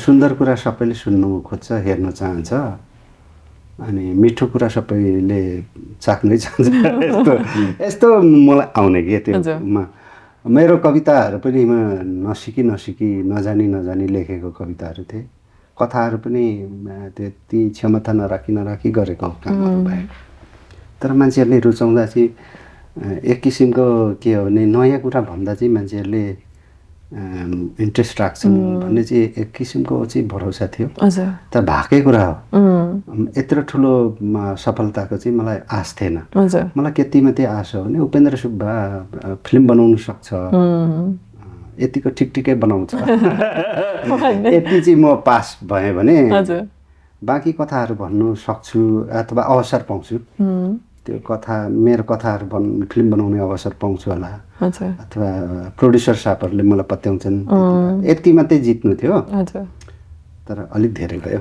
सुन्दर कुरा सबैले सुन्नु खोज्छ, हेर्न चाहन्छ अनि मिठो कुरा सबैले चाख्नै चाहन्छ। यस्तो यस्तो मलाई आउने के त्योमा मेरो कविताहरू पनि नसिकी नजानी लेखेको कविताहरू थिए। कथाहरू पनि त्यति क्षमता नराखी गरेको कामहरू भए। तर मान्छेहरूले रुचाउँदा चाहिँ एक किसिमको के हो भने नयाँ कुरा भन्दा चाहिँ मान्छेहरूले इन्ट्रेस्ट राख्छन् भन्ने चाहिँ एक किसिमको चाहिँ भरोसा थियो। तर भएकै कुरा हो। यत्रो ठुलो सफलताको चाहिँ मलाई आश थिएन। मलाई त्यति मात्रै आश हो भने उपेन्द्र सुब्बा फिल्म बनाउन सक्छ, यतिको ठिकै बनाउँछ, यति चाहिँ म पास भएँ भने बाँकी कथाहरू भन्नु सक्छु अथवा अवसर पाउँछु। त्यो कथा मेरो कथाहरू फिल्म बनाउने अवसर पाउँछु होला, अथवा प्रोड्युसर साहबहरूले मलाई पत्याउँछन्। यति मात्रै जित्नु थियो, तर अलिक धेरै भयो।